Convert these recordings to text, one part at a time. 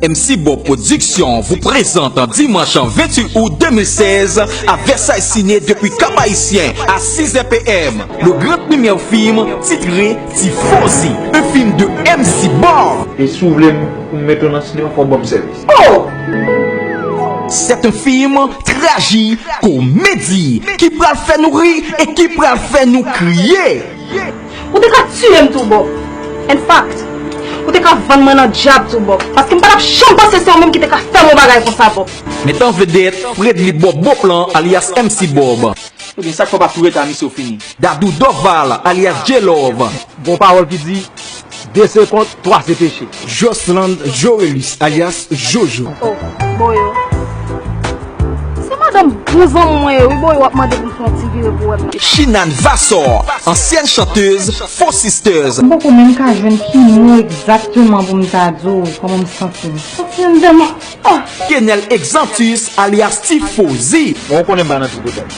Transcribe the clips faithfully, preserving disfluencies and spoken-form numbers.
M C Bob Production vous présente dimanche vingt-huit août deux mille seize à Versailles Ciné depuis Cap-Haïtien à six heures P M. Le grand première film titré Tifozi, un film de M C Bob. E si w vle m, pou m mete w nan sinema, fò w ban m sèvis. Oh! C'est un film tragicomédie qui pral fè nou ri e ki pral fè nou kriye. Ou te ka tiye m tou, Bob. In fact, ou te ka vann mwen nan dyab tou, Bob. Paske m pa t ap janm panse se ou menm ki te ka fè m yon bagay konsa, Bob. Met an vedèt Fredly Bob Beauplan alyas M C Bob. Ebyen, sa k fè w pa tou rete a misye w fini? Dadou Dorval alyas J-Love. Gon pawòl ki di, de se kont, twa se peche. Josland Joelus alyas Jojo. Oh, Boyo. Se madanm bon zanmi mwen ye wi, Boyo, w ap mande pou m fè yon ti vire pou wè m nan. Shinane Vassor, ancienne chanteuse Four Sisters. M poko menm ka jwenn ki mo egzakteman pou m ta di w kòman m santi m. Santi m dèman. Oh! Kenel Exantus alyas Tifozi. Bon, ou konnen m pa nan ti pwoblèm.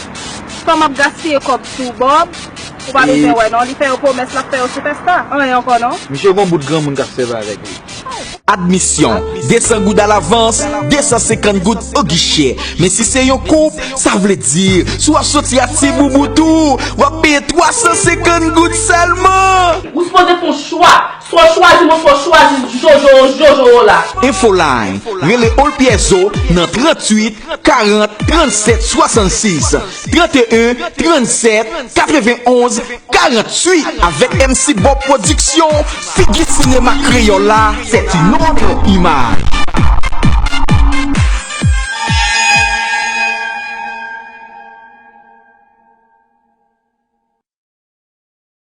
Kòman ap gaspiye kòb sou Bob? Ou pa bezwen wè non, li fè yo pwomès, l ap fè yo sipèsta. Anyen ankò non. Misye gon bout granmoun k ap sèvi avèk li. Admisyon, de san goud alavans, de san senkant goud o gichè. Men si se yon koup, sa vle di, si w ap soti a Ti Boubou tou, w ap peye twa san senkant goud sèlman. Ou sipoze fè yon chwa. Swa w chwazi mwen, swa w chwazi Jojo, Jojo w la. Infoline, rele Olpyèzo nan tranntuit karant trannsèt swasannsis, tranteyen trannsèt katrevenonz karanntuit. Avec M C Bob Production, figi sinema kreyòl la, c'est une autre image.